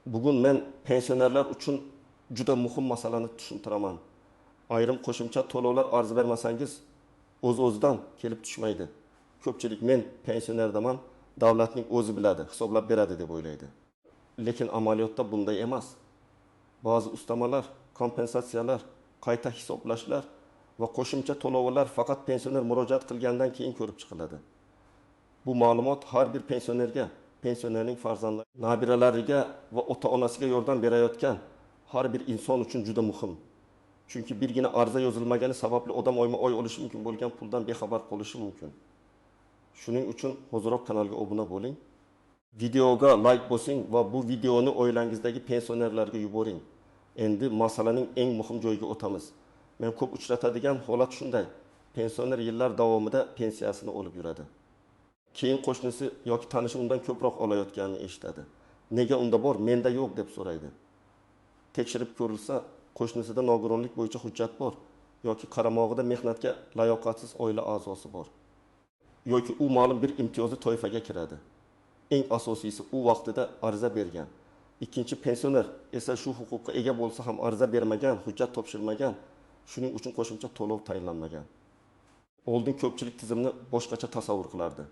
Bugun men pensionerlar uchun juda muhim masalani tushuntiraman. Ayrim qo'shimcha to'lovlar arza bermasangiz o'z-o'zidan kelib tushmaydi. Ko'pchilik men pensionerdaman, davlatning o'zi biladi, hisoblab beradi deb o'ylaydi. Lekin amaliyotda bunday emas. Ba'zi ustamalar, kompensatsiyalar, qayta hisoblashlar va qo'shimcha to'lovlar faqat pensioner murojaat qilgandan keyin ko'rib chiqiladi. Bu ma'lumot har bir pensionerga, pensionerning farzandlari, nabiralariga va ota-onasiga yordam berayotgan har bir inson uchun juda muhim. Chunki birgina arza yozilmagani sababli odam oyma-oy olishi mumkin bo'lgan puldan bexabar qolishi mumkin. Shuning uchun hoziroq kanalga obuna bo'ling. Videoga like bosing va bu videoni oilangizdagi pensionerlarga yuboring. Endi masalaning eng muhim joyiga o'tamiz. Men ko'p uchratadigan holat shunday. Pensioner yillar davomida pensiyasini olib yuradi. Keyin qo'shnisi yoki tanishi undan ko'proq olayotganini eshitadi. Nega unda bor, menda yo'q deb so'raydi. Tekshirib ko'rilsa, qo'shnisida nogironlik bo'yicha hujjat bor yoki qaramog'ida mehnatga layoqatsiz oila a'zosi bor. Yoki u ma'lum bir imtiyozli toifaga kiradi. Eng asosiysi u vaqtida arza bergan. Ikkinchi pensioner esa shu huquqqa ega bo'lsa ham arza bermagan, hujjat topshirmagan, shuning uchun qo'shimcha to'lov tayinlanmagan. Oldin ko'pchilik tizimni boshqacha tasavvur qilardi.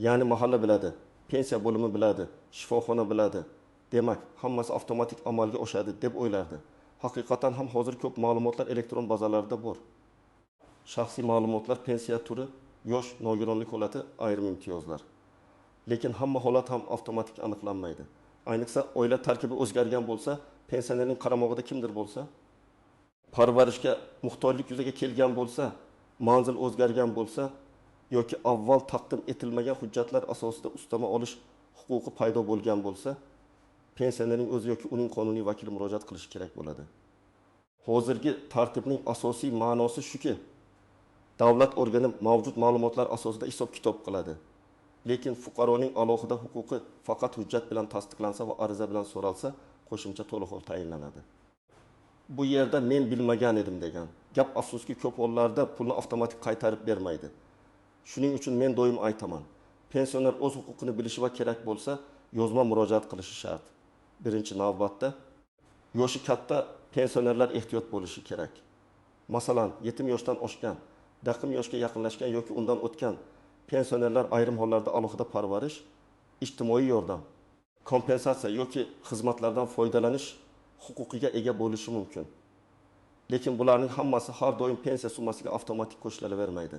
Ya'ni mahalla biladi, pensiya bo'limi biladi, shifoxona biladi. Demak, hammasi avtomatik amalga oshadi deb o'ylardi. Haqiqatan ham hozir ko'p ma'lumotlar elektron bazalarda bor. Shaxsiy ma'lumotlar, pensiya turi, yosh, nogironlik holati, ayrim imtiyozlar. Lekin hamma holat ham avtomatik aniqlanmaydi. Ayniqsa oila tarkibi o'zgargan bo'lsa, pensionerning qaramog'ida kimdir bo'lsa, parvarishga muhtojlik yuzaga kelgan bo'lsa, manzil o'zgargan bo'lsa yoki avval taqdim etilmagan hujjatlar asosida ustama olish huquqi paydo bo'lgan bo'lsa, pensionerning o'zi yoki uning qonuniy vakili murojaat qilishi kerak bo'ladi. Hozirgi tartibning asosiy ma'nosi shuki, davlat organi mavjud ma'lumotlar asosida hisob-kitob qiladi. Lekin fuqaroning alohida huquqi faqat hujjat bilan tasdiqlansa va ariza bilan so'ralsa, qo'shimcha to'lov tayinlanadi. Bu yerda men bilmagan edim degan gap afsuski ko'p hollarda pulni avtomatik qaytarib bermaydi. Shuning uchun men doim aytaman, pensioner o'z huquqini bilishi va kerak bo'lsa, yozma murojaat qilishi shart. Birinchi navbatda yoshi katta pensionerlar ehtiyot bo'lishi kerak. Masalan, yetim yoshdan oshgan, daqim yoshga yaqinlashgan yoki undan o'tgan pensionerlar ayrim hollarda alohida parvarish, ijtimoiy yordam, kompensatsiya yoki xizmatlardan foydalanish huquqiga ega bo'lishi mumkin. Lekin bularning hammasi har doim pensiya summasiga avtomatik qo'shilavermaydi.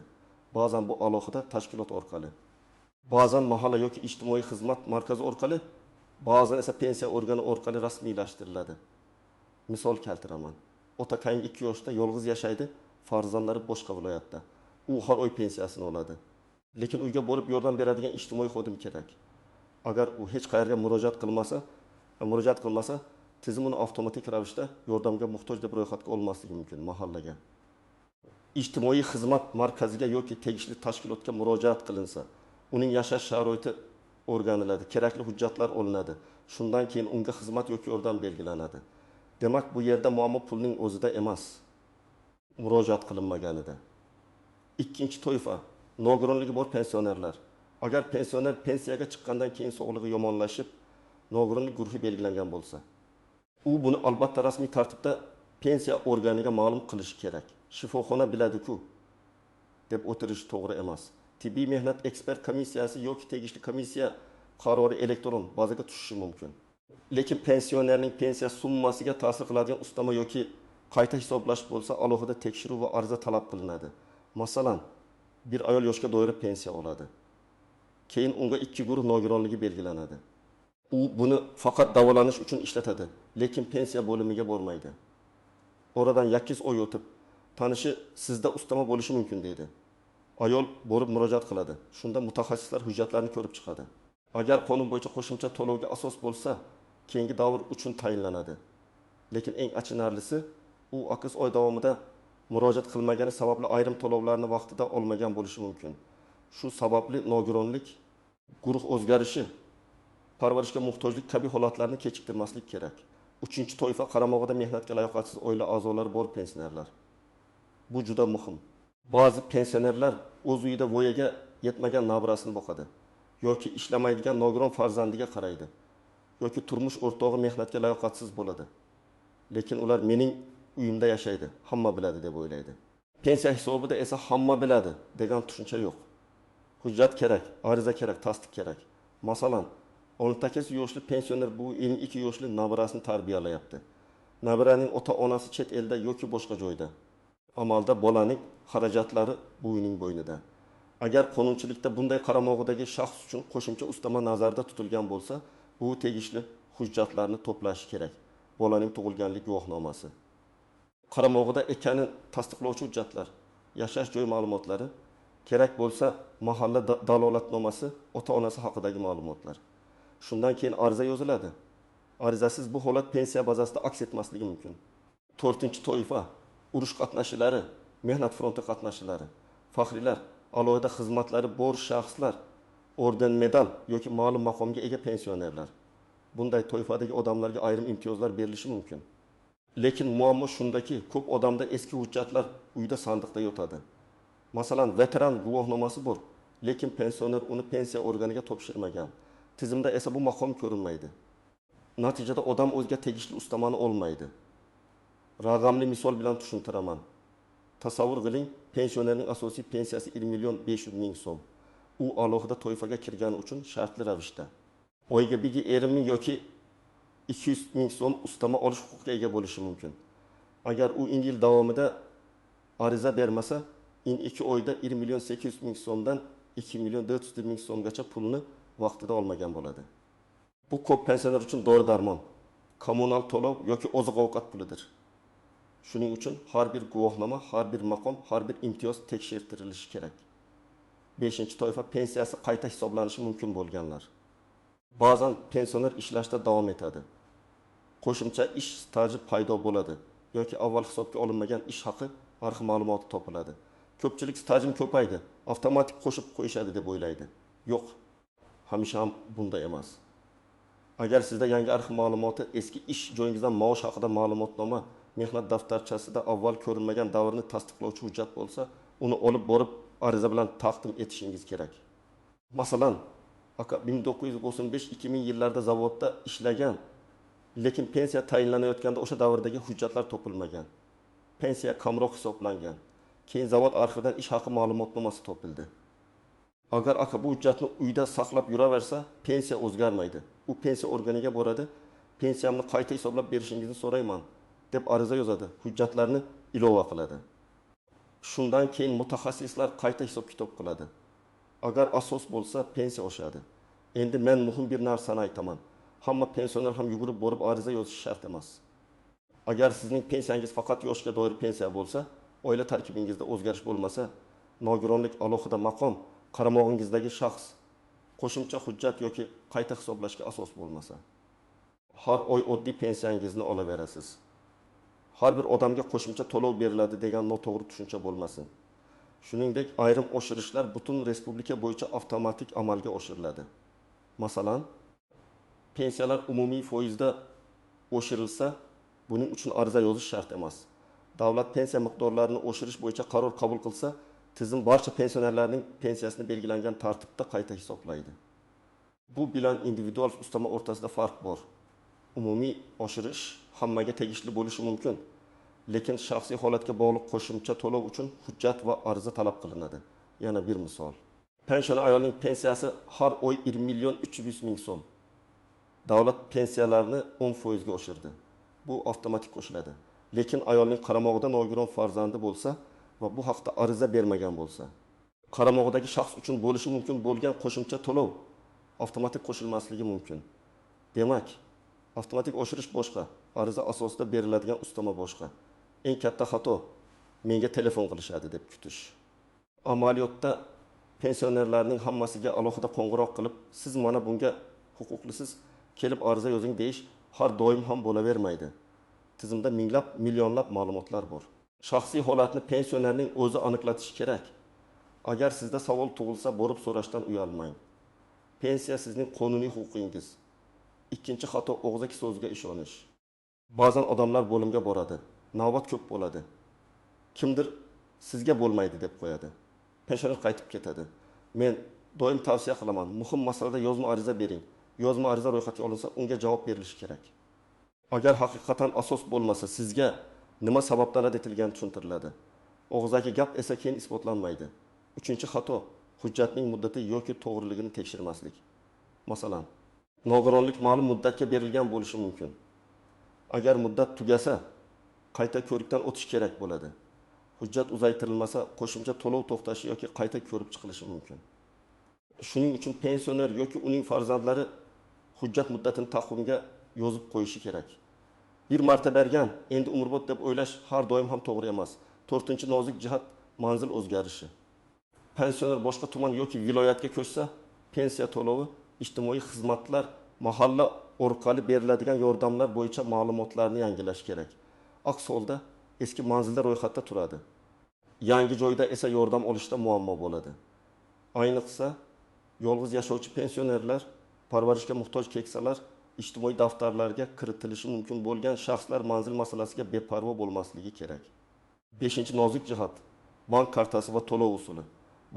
Ba'zan bu alohida tashkilot orqali, ba'zan mahalla yoki ijtimoiy xizmat markazi orqali, ba'zan esa pensiya organi orqali rasmiylashtiriladi. Misol keltiraman. Ota taying 2 yoshda yolg'iz yashaydi, farzandlari boshqa viloyatda. U har oy pensiyasini oladi. Lekin uyga borib yordam beradigan ijtimoiy xodim kerak. Agar u hech qayerga murojaat qilmasa, tizim uni avtomatik ravishda yordamga muhtoj deb ro'yxatga olmasligi mumkin mahallaga. Ijtimoiy xizmat markaziga yoki tegishli tashkilotga murojaat qilinsa, uning yashash sharoiti o'rganiladi, kerakli hujjatlar olinadi. Shundan keyin unga xizmat yoki yordam belgilanadi. Demak, bu yerda muammo pulning o'zida emas, murojaat qilinmaganida. Ikkinchi toifa nogironligi bor pensionerlar. Agar pensioner pensiyaga chiqqandan keyin sog'lig'i yomonlashib, nogironlik guruhi belgilangan bo'lsa, u buni albatta rasmiy tartibda pensiya organiga ma'lum qilishi kerak. Shifoxona biladi-ku deb o'tirish to'g'ri emas. Tibbiy mehnat ekspert komissiyasi yoki tegishli komissiya qarori elektron bazaga tushishi mumkin. Lekin pensionerning pensiya summasiga ta'sir qiladigan ustama yoki qayta hisoblash bo'lsa, alohida tekshiruv va arza talab qilinadi. Masalan, bir ayol yoshga doira pensiya oladi. Keyin unga 2 guruh nogironligi belgilanadi. U buni faqat davolanish uchun ishlatadi, lekin pensiya bo'limiga bormaydi. Oradan 8 oy o'tib, tanishi sizda ustama bo'lishi mumkin deydi. Ayol borib murojaat qiladi. Shunda mutaxassislar hujjatlarni ko'rib chiqadi. Agar qonun bo'yicha qo'shimcha to'lovga asos bo'lsa, keyingi davr uchun tayinlanadi. Lekin eng achinarlisi, u 8 oy davomida murojaat qilmagani sababli ayrim to'lovlarni vaqtida olmagan bo'lishi mumkin. Shu sababli nogironlik, guruh o'zgarishi, parvarishga muhtojlik kabi holatlarni kechiktirmaslik kerak. Uchinchi toifa qaramog'ida mehnatga layoqatsiz oila a'zolari bor pensionerlar. Bu juda muhim. Ba'zi pensionerlar o'z uyida voyaga yetmagan nabirasini boqadi yoki ishlamaydigan nogiron farzandiga qaraydi. yoki turmush o'rtog'i mehnatga layoqatsiz bo'ladi. Lekin ular mening uyimda yashaydi, hamma biladi deb o'ylaydi. Pensiya hisobida esa hamma biladi degan tushuncha yo'q. Hujjat kerak, ariza kerak, tasdiq kerak. Masalan, 18 yoshli pensioner bu 22 yoshli nabirasini tarbiyalayapti. Nabiraning ota-onasi chet elda yoki boshqa joyda. Amalda bolaning xarajatlari buvining bo'ynida. Agar qonunchilikda bunday qaramog'idagi shaxs uchun qo'shimcha ustama nazarda tutilgan bo'lsa, bu tegishli hujjatlarni to'plashi kerak. Bolaning tug'ilganlik guvohnomasi, qaramog'ida ekanini tasdiqlovchi hujjatlar, yashash joyi ma'lumotlari, kerak bo'lsa mahalla dalolatnomasi, ota-onasi haqidagi ma'lumotlar. Shundan keyin ariza yoziladi. Arizasiz bu holat pensiya bazasida aks etmasligi mumkin. 4-chi toifa urush qatnashchilari, mehnat fronti qatnashchilari, faxriylar, alohida xizmatlari bor shaxslar, orden, medal yoki ma'lum maqomga ega pensionerlar. Bunday toifadagi odamlarga ayrim imtiyozlar berilishi mumkin. Lekin muammo shundaki, ko'p odamda eski hujjatlar uyda sandiqda yotadi. Masalan, veteran guvohnomasi bor, lekin pensioner uni pensiya organiga topshirmagan. Tizimda esa bu maqom ko'rinmaydi. Natijada odam o'ziga tegishli ustamani olmaydi. Raqamli misol bilan tushuntiraman. Tasavvur qiling, pensionerning asosiy pensiyasi 1 million 500 ming so'm. U alohida toifaga kirgani uchun shartli ravishda oyiga 1,5 ming yoki 200 ming so'm ustama olish huquqiga ega bo'lishi mumkin. Agar u yil davomida ariza bermasa, 2 oyda 1 million 800 ming so'mdan 2 million 400 ming so'mgacha pulni vaqtida olmagan bo'ladi. Bu ko'p pensioner uchun dori-darmon, kommunal to'lov yoki oziq-ovqat pulidir. Shuning uchun har bir guvohnoma, har bir maqom, har bir imtiyoz tekshirtirilishi kerak. 5-toifa pensiyasi qayta hisoblanishi mumkin bo'lganlar. Ba'zan pensioner ishlashda davom etadi. Qo'shimcha ish staji paydo bo'ladi yoki avval hisobga olinmagan ish haqi arxiv ma'lumoti topiladi. Ko'pchilik stajim ko'paydi, avtomatik qo'shib qo'yishadi deb o'ylaydi. Yo'q, hamisha ham bunday emas. Agar sizda yangi arxiv ma'lumoti, eski ish joyingizdan maosh haqida ma'lumotnoma, mehnat daftarchasida avval ko'rinmagan davrni tasdiqlovchi hujjat bo'lsa, uni olib borib ariza bilan taqdim etishingiz kerak. Masalan, aka 1995-2000 yillarda zavodda ishlagan, lekin pensiya tayinlanayotganda o'sha davrdagi hujjatlar topilmagan. Pensiya kamroq hisoblangan. Keyin zavod arxividan ish haqi ma'lumotnomasi topildi. Agar aka bu hujjatni uyda saqlab yuraversa, pensiya o'zgarmaydi. U pensiya organiga boradi, pensiyamni qayta hisoblab berishingizni so'rayman deb ariza yozadi, hujjatlarni ilova qiladi. Shundan keyin mutaxassislar qayta hisob-kitob qiladi. Agar asos bo'lsa, pensiya oshadi. Endi men muhim bir narsani aytaman. Hamma pensioner ham yugurib borib ariza yozishi shart emas. Agar sizning pensiyangiz faqat yoshga doir pensiya bo'lsa, oila tarkibingizda o'zgarish bo'lmasa, nogironlik alohida maqom, qaramog'ingizdagi shaxs, qo'shimcha hujjat yoki qayta hisoblashga asos bo'lmasa, har oy oddiy pensiyangizni olaverasiz. Har bir odamga qo'shimcha to'lov beriladi degan noto'g'ri tushuncha bo'lmasin. Shuningdek, ayrim oshirishlar butun respublika bo'yicha avtomatik amalga oshiriladi. Masalan, pensiyalar umumiy foizda oshirilsa, buning uchun ariza yozish shart emas. Davlat pensiya miqdorlarini oshirish bo'yicha qaror qabul qilsa, tizim barcha pensionerlarning pensiyasini belgilangan tartibda qayta hisoblaydi. Bu bilan individual ustama o'rtasida farq bor. Umumiy oshirish hammaga tegishli bo'lishi mumkin, lekin shaxsiy holatga bog'liq qo'shimcha to'lov uchun hujjat va ariza talab qilinadi. Yana bir misol. Pensioner ayolning pensiyasi har oy 1 million 300 ming so'm. Davlat pensiyalarni 10% ga oshirdi. Bu avtomatik qo'shiladi. Lekin ayolning qaramog'ida nogiron farzandi bo'lsa va bu haqda ariza bermagan bo'lsa, qaramog'idagi shaxs uchun bo'lishi mumkin bo'lgan qo'shimcha to'lov avtomatik qo'shilmasligi mumkin. Demak, avtomatik oshirish boshqa, ariza asosida beriladigan ustama boshqa. Eng katta xato menga telefon qilishadi deb kutish. Amaliyotda pensionerlarning hammasiga alohida qo'ng'iroq qilib, siz mana bunga huquqlisiz, kelib ariza yozing deyish har doim ham bo'lavermaydi. Tizimda minglab, millionlab ma'lumotlar bor. Shaxsiy holatni pensionerning o'zi aniqlatishi kerak. Agar sizda savol tug'ilsa, borib so'rashdan uyalmang. Pensiya sizning qonuniy huquqingiz. Ikkinchi xato og'zaki so'zga ishonish. Ba'zan odamlar bo'limga boradi, navbat ko'p bo'ladi. Kimdir sizga bo'lmaydi deb qo'yadi. Pensioner qaytib ketadi. Men doim tavsiya qilaman, muhim masalada yozma ariza bering. Yozma ariza ro'yxatga olinsa, unga javob berilishi kerak. Agar haqiqatan asos bo'lmasa, sizga nima sababdan rad etilgani tushuntiriladi. Og'zaki gap esa keyin isbotlanmaydi. Uchinchi xato: hujjatning muddati yoki to'g'riligini tekshirmaslik. Masalan, nogironlik ma'lum muddatga berilgan bo'lishi mumkin. Agar muddat tugasa, qayta ko'rikdan o'tish kerak bo'ladi. Hujjat uzaytirilmasa, qo'shimcha to'lov to'xtashi yoki qayta ko'rib chiqilishi mumkin. Shuning uchun pensioner yoki uning farzandlari hujjat muddatini taqvimga yozib qo'yishi kerak. Bir marta bergan, endi umrbod deb o'ylash har doim ham to'g'ri emas. To'rtinchi nozik jihat: manzil o'zgarishi. Pensioner boshqa tuman yoki viloyatga ko'chsa, pensiya to'lovi, ijtimoiy xizmatlar, mahalla orqali beriladigan yordamlar bo'yicha ma'lumotlarni yangilash kerak. Aks holda eski manzilda ro'yxatda turadi. Yangi joyda esa yordam olishda muammo bo'ladi. Ayniqsa, yolg'iz yashovchi pensionerlar, parvarishga muhtoj keksalar, ijtimoiy daftarlarga kiritilishi mumkin bo'lgan shaxslar manzil masalasiga beparvo bo'lmasligi kerak. Beshinchi nozik jihat: bank kartasi va to'lov usuli.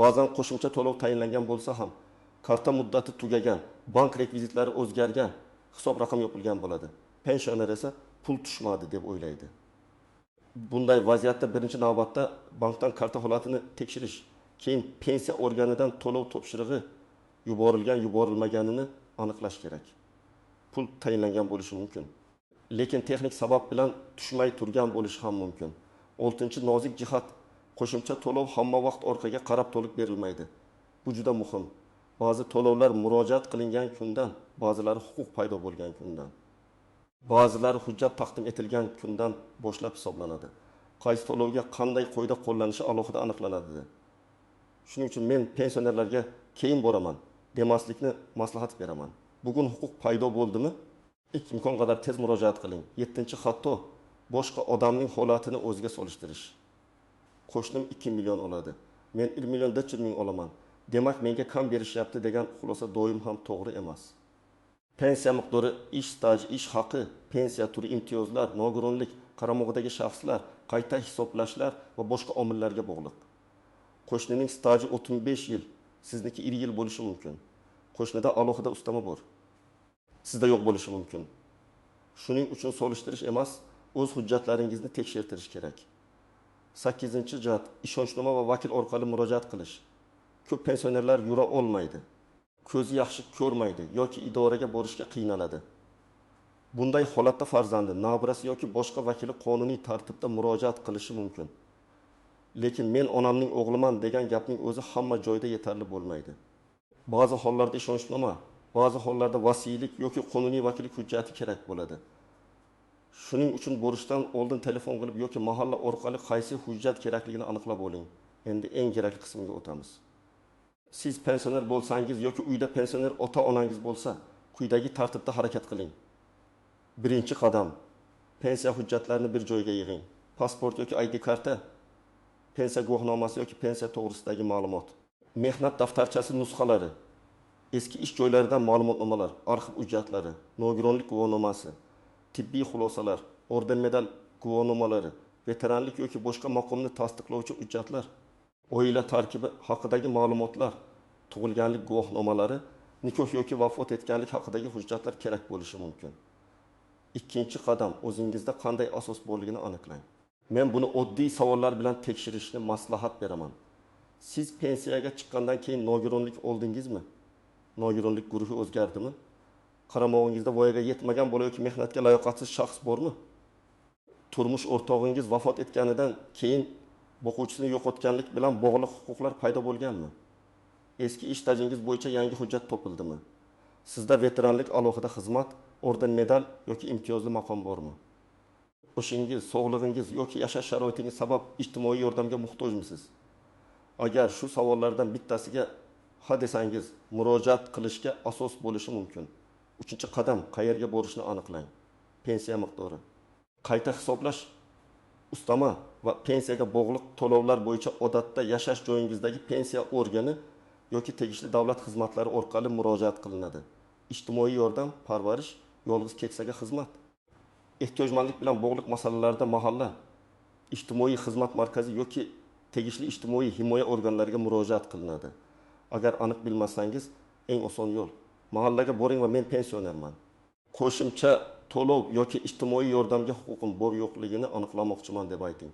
Ba'zan qo'shimcha to'lov tayinlangan bo'lsa ham, karta muddati tugagan, bank rekvizitlari o'zgargan, hisob raqam yopilgan bo'ladi. Pensioner esa pul tushmadi deb o'ylaydi. Bunday vaziyatda birinchi navbatda bankdan karta holatini tekshirish, keyin pensiya organidan to'lov topshirig'i yuborilgan, yuborilmaganini aniqlash kerak. Pul tayinlangan bo'lishi mumkin, lekin texnik sabab bilan tushmay turgan bo'lishi ham mumkin. Oltinchi nozik jihat: qo'shimcha to'lov hamma vaqt orqaga qarab to'liq berilmaydi. Bu juda muhim. Ba'zi to'lovlar murojaat qilingan kundan, ba'zilari huquq paydo bo'lgan kundan, ba'zilari hujjat taqdim etilgan kundan boshlab hisoblanadi. Qaysi to'lovga qanday qoida qo'llanishi alohida aniqlanadi. Shuning uchun men pensionerlarga keyin boraman demaslikni maslahat beraman. Bugun huquq paydo bo'ldimi, imkon qadar tez murojaat qiling. Yettinchi xato: boshqa odamning holatini o'ziga solishtirish. Qo'shnim 2 million oladi, men 1 million 400 ming olaman, demak menga kam berishyapti degan xulosa doim ham to'g'ri emas. Pensiya miqdori, ish staji, ish haqi, pensiya turi, imtiyozlar, nogironlik, qaramog'idagi shaxslar, qayta hisoblashlar va boshqa omillarga bog'liq. Qo'shnining staji 35 yil, sizniki 1 yil bo'lishi mumkin. Qo'shnida alohida ustama bor, sizda yo'q bo'lishi mumkin. Shuning uchun solishtirish emas, o'z hujjatlaringizni tekshirtirish kerak. Sakkizinchi jihat: ishonchnoma va vakil orqali murojaat qilish. Ko'p pensionerlar yura olmaydi, ko'zi yaxshi ko'rmaydi yoki idoraga borishga qiynaladi. Bunday holatda farzandi, nabirasi yoki boshqa vakili qonuniy tartibda murojaat qilishi mumkin. Lekin men onamning o'g'liman degan gapning o'zi hamma joyda yetarli bo'lmaydi. Ba'zi hollarda ishonchnoma, ba'zi hollarda vasiylik yoki qonuniy vakillik hujjati kerak bo'ladi. Shuning uchun borishdan oldin telefon qilib yoki mahalla orqali qaysi hujjat kerakligini aniqlab oling. Endi eng kerakli qismiga o'tamiz. Siz pensioner bo'lsangiz yoki uyda pensioner ota-onangiz bo'lsa, quyidagi tartibda harakat qiling. Birinchi qadam: pensiya hujjatlarini bir joyga yig'ing. Pasport yoki ID karta, pensiya guvohnomasi yoki pensiya to'g'risidagi ma'lumot, mehnat daftarchasi nusxalari, eski ish joylaridan ma'lumotnomalar, arxiv hujjatlari, nogironlik guvohnomasi, tibbiy xulosalar, orden medal guvohnomalari, veteranlik yoki boshqa maqomni tasdiqlovchi hujjatlar, oila tarkibi haqidagi ma'lumotlar, tug'ilganlik guvohnomalari, nikoh yoki vafot etganlik haqidagi hujjatlar kerak bo'lishi mumkin. Ikkinchi qadam: o'zingizda qanday asos borligini aniqlang. Men buni oddiy savollar bilan tekshirishni maslahat beraman. Siz pensiyaga chiqqandan keyin nogironlik oldingizmi? Nogironlik guruhi o'zgardimi? Qaramog'ingizda voyaga yetmagan bola yoki mehnatga layoqatsiz shaxs bormi? Turmush o'rtog'ingiz vafot etganidan keyin boquvchisini yo'qotganlik bilan bog'liq huquqlar paydo bo'lganmi? Eski ish stajingiz bo'yicha yangi hujjat topildimi? Sizda veteranlik, alohida xizmat, orden medal yoki imtiyozli maqom bormi? O'shingiz, sog'lig'ingiz yoki yashash sharoitingiz sabab ijtimoiy yordamga muhtojmisiz? Agar shu savollardan bittasiga ha desangiz, murojaat qilishga asos bo'lishi mumkin. Uchinchi qadam: qayerga borishni aniqlang. Pensiya miqdori, qayta hisoblash, ustama va pensiyaga bog'liq to'lovlar bo'yicha odatda yashash joyingizdagi pensiya organi yoki tegishli davlat xizmatlari orqali murojaat qilinadi. Ijtimoiy yordam, parvarish, yolg'iz keksaga xizmat, ehtiyojmandlik bilan bog'liq masalalarda mahalla, ijtimoiy xizmat markazi yoki tegishli ijtimoiy himoya organlariga murojaat qilinadi. Agar aniq bilmasangiz, eng oson yo'l: Mahallaga boring va men pensionerman. Qo'shimcha to'lov yoki ijtimoiy yordamga huquqim bor-yo'qligini aniqlamoqchiman deb ayting.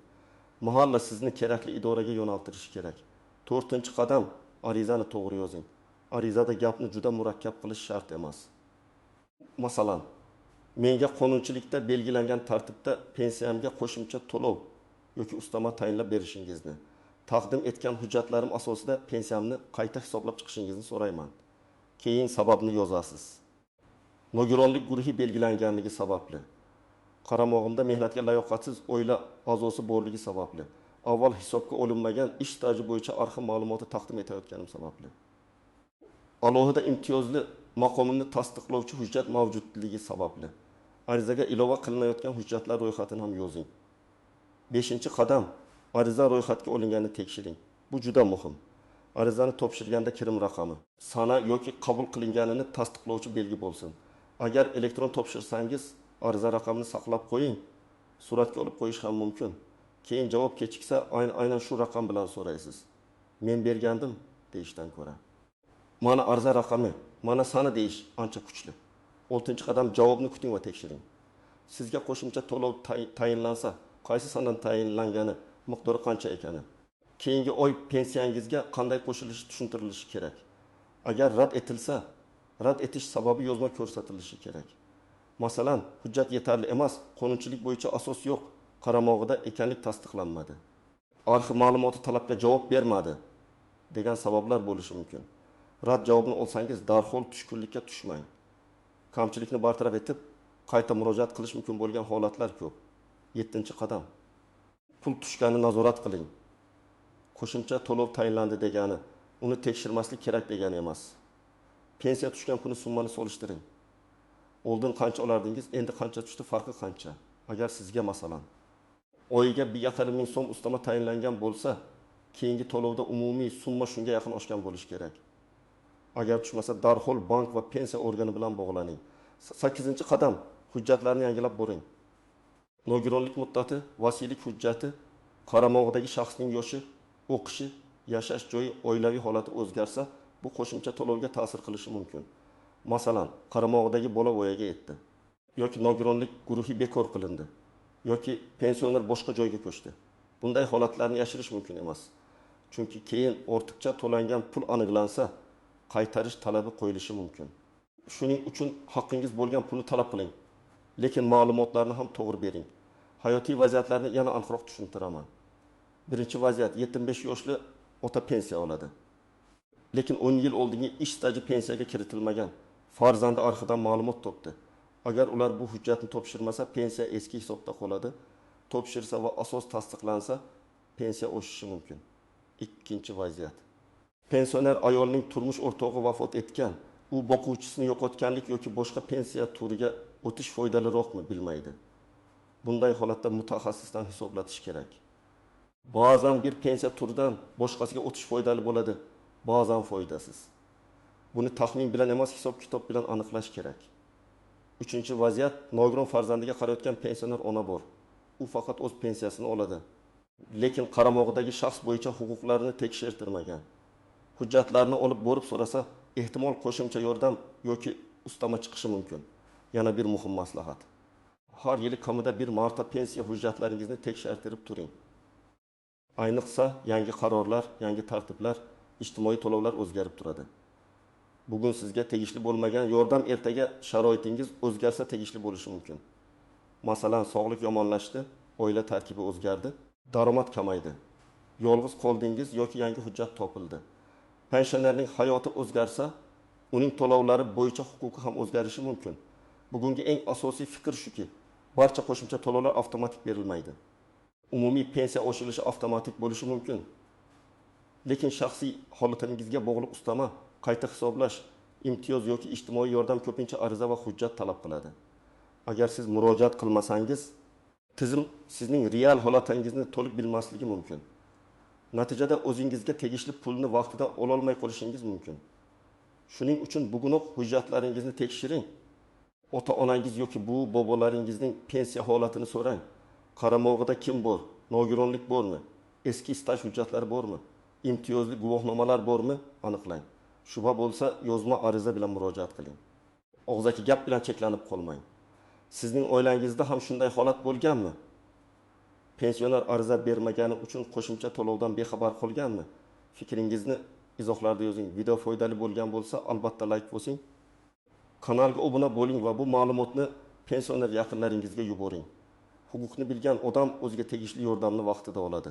Mahalla sizni kerakli idoraga yo'naltirishi kerak. To'rtinchi qadam arizani to'g'ri yozing. Arizada gapni juda murakkab qilish shart emas. Masalan, menga qonunchilikda belgilangan tartibda pensiyamga qo'shimcha to'lov yoki ustama tayinlab berishingizni, taqdim etgan hujjatlarim asosida pensiyamni qayta hisoblab chiqishingizni so'rayman. Keyin sababni yozasiz. Nogironlik guruhi belgilanganligi sababli, qaramog'imda mehnatga layoqatsiz oila a'zosi borligi sababli, avval hisobga olinmagan ish staji bo'yicha arxiv ma'lumoti taqdim etayotganim sababli, alohida imtiyozli maqomimni tasdiqlovchi hujjat mavjudligi sababli. Arizaga ilova qilinayotgan hujjatlar ro'yxatini ham yozing. Beshinchi qadam ariza ro'yxatga olinganini tekshiring. Bu juda muhim. Arizani topshirganda kirim raqami, sana yoki qabul qilinganini tasdiqlovchi belgi bo'lsin. Agar elektron topshirsangiz, ariza raqamini saqlab qo'ying, suratga olib qo'yish ham mumkin. Keyin javob kechiksa, aynan shu raqam bilan so'raysiz. Men bergandim deyishdan ko'ra. Mana ariza raqami, mana sana deyish ancha kuchli. Oltinchi qadam javobni kuting va tekshiring. Sizga qo'shimcha to'lov tayinlansa, qaysi sanadan tayinlangani, miqdori qancha ekani, keyingi oy pensiyangizga qanday qo'shilishi tushuntirilishi kerak. Agar rad etilsa, rad etish sababi yozma ko'rsatilishi kerak. Masalan, hujjat yetarli emas, qonunchilik bo'yicha asos yo'q, qaramog'ida ekanlik tasdiqlanmadi. Arxiv ma'lumoti talabga javob bermadi degan sabablar bo'lishi mumkin. Rad javobini olsangiz, darhol tushkunlikka tushmang. Kamchilikni bartaraf etib, qayta murojaat qilish mumkin bo'lgan holatlar ko'p. 7-qadam. Pul tushganini nazorat qiling. Qo'shimcha to'lov tayinlandi degani, uni tekshirmaslik kerak degani emas. Pensiya tushgan kuni summani solishtiring. Oldin qancha olardingiz, endi qancha tushdi, farqi qancha? Agar sizga masalan oyiga 1,5 ming so'm ustama tayinlangan bo'lsa, keyingi to'lovda umumiy summa shunga yaqin oshgan bo'lishi kerak. Agar tushmasa, darhol bank va pensiya organi bilan bog'laning. 8-qadam hujjatlarni yangilab boring. Nogironlik muddati, vasiylik hujjati, qaramog'idagi shaxsning yoshi, o'qishi, yashash joyi, oilaviy holati o'zgarsa, bu qo'shimcha to'lovga ta'sir qilishi mumkin. Masalan, qaramog'idagi bola voyaga yetdi yoki nogironlik guruhi bekor qilindi yoki pensioner boshqa joyga ko'chdi. Bunday holatlarni yashirish mumkin emas. Chunki keyin ortiqcha to'langan pul aniqlansa, qaytarish talabi qo'yilishi mumkin. Shuning uchun haqqingiz bo'lgan pulni talab qiling, lekin ma'lumotlarni ham to'g'ri bering. Hayotiy vaziyatlarni yana aniqroq tushuntiraman. Birinchi vaziyat, 75 yoshli ota pensiya oladi. Lekin 10 yil oldingi ish staji pensiyaga kiritilmagan. Farzandi arxivdan ma'lumot topdi. Agar ular bu hujjatni topshirmasa, pensiya eski hisobda qoladi. Topshirsa va asos tasdiqlansa, pensiya oshishi mumkin. Ikkinchi vaziyat. Pensioner ayolning turmush o'rtog'i vafot etgan, u boquvchisini yo'qotganlik yoki boshqa pensiya turiga o'tish foydaliroqmi bilmaydi. Bunday holatda mutaxassisdan hisoblatish kerak. Ba'zan bir pensiya turidan boshqasiga o'tish foydali bo'ladi, ba'zan foydasiz. Buni taxmin bilan emas, hisob-kitob bilan aniqlash kerak. Uchinchi vaziyat, nogiron farzandiga qarayotgan pensioner ona bor. U faqat o'z pensiyasini oladi. Lekin qaramog'idagi shaxs bo'yicha huquqlarini tekshirtirmagan. Hujjatlarni olib borib so'rasa, ehtimol qo'shimcha yordam yoki ustama chiqishi mumkin. Yana bir muhim maslahat. Har yili kamida bir marta pensiya hujjatlaringizni tekshirtirib turing. Ayniqsa yangi qarorlar, yangi tartiblar, ijtimoiy to'lovlar o'zgarib turadi. Bugun sizga tegishli bo'lmagan yordam ertaga sharoitingiz o'zgarsa tegishli bo'lishi mumkin. Masalan, sog'lik yomonlashdi, oila tarkibi o'zgardi, daromad kamaydi, yolg'iz qoldingiz yoki yangi hujjat topildi. Pensionerning hayoti o'zgarsa, uning to'lovlari bo'yicha huquqi ham o'zgarishi mumkin. Bugungi eng asosiy fikr shuki, barcha qo'shimcha to'lovlar avtomatik berilmaydi. Umumiy pensiya oshirilishi avtomatik bo'lishi mumkin. Lekin shaxsiy holatingizga bog'liq ustama, qayta hisoblash, imtiyoz yoki ijtimoiy yordam ko'pincha ariza va hujjat talab qiladi. Agar siz murojaat qilmasangiz, tizim sizning real holatingizni to'liq bilmasligi mumkin. Natijada o'zingizga tegishli pulni vaqtida ololmay qolishingiz mumkin. Shuning uchun bugunoq hujjatlaringizni tekshiring. Ota-onangiz yoki buvi bobolaringizning pensiya holatini so'rang. Qaramog'ida kim bor? Nogironlik bormi? Eski staj hujjatlari bormi? Imtiyozli guvohnomalar bormi? Aniqlang. Shubha bo'lsa, yozma ariza bilan murojaat qiling. Og'zaki gap bilan cheklanib qolmang. Sizning oilangizda ham shunday holat bo'lganmi? Pensioner ariza bermagani uchun qo'shimcha to'lovdan bexabar qolganmi? Fikringizni izohlarda yozing. Video foydali bo'lgan bo'lsa, albatta layk bosing. Kanalga obuna bo'ling va bu ma'lumotni pensioner yaqinlaringizga yuboring. Huquqni bilgan odam o'ziga tegishli yordamni vaqtida oladi.